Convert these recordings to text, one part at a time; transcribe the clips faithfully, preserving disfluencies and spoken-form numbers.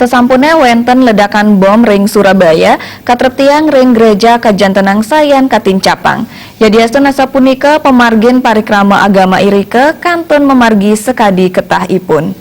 Sasampune wenten ledakan bom ring Surabaya, katrep tiang ring Gereja Kajantenang sayan katincapang. Yadiastun asapunika, pamargin parikrama agama irika kantun mamargi sakadi ketahipun.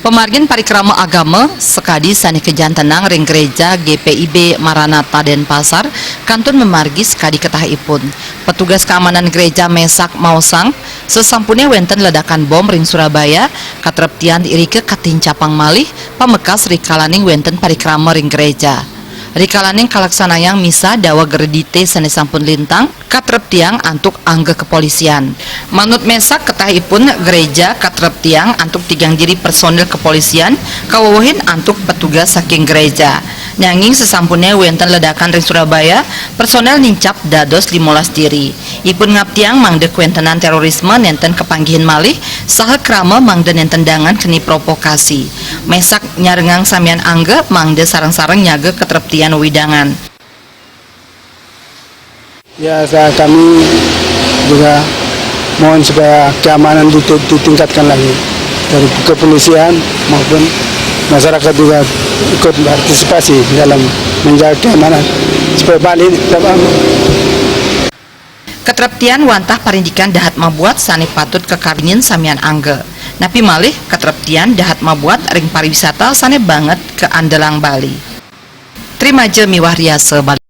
Pamargin parikrama agama sakadi sane kajantenang ring Gereja G P I B Maranatha Denpasar kantun mamargi sakadi ketahipun. Petugas keamanan gereja mesak maosang, sasampune wenten ledakan bom ring Surabaya, katrep tiang irika katincapang malih, pamekas rikalaning wenten parikrama ring gereja. Rikalaning kalaksanayang misa daweg redite sane sampun lintang, katrep tiang antuk angga kepolisian. Manut mesak, ketahipun gereja katrep tiang antuk tigang diri personil kepolisian, kawewehin antuk petugas saking gereja. Nanging sasampune wenten ledakan ring Surabaya, personel nincap dados limolas diri. Ipun ngaptiang mangda kawentenan terorisme nenten kapanggihin malih, saha krama mangda nenten dangan keni provokasi. Mesak nyarengang samian angga mangda sareng-sareng nyaga katreptian wewidangan. Ya, saya, kami juga mohon supaya keamanan dite-, ditingkatkan lagi dari kepolisian maupun masyarakat juga ikut berpartisipasi dalam menjaga keamanan supaya Bali tetap aman. Katreptian wantah parindikan dahat mabuat sane patut kakabinin samian angga. Napi malih katreptian dahat mabuat ring pariwisata sane banget kaandelang Bali. Trimaja miwah riasa Bali.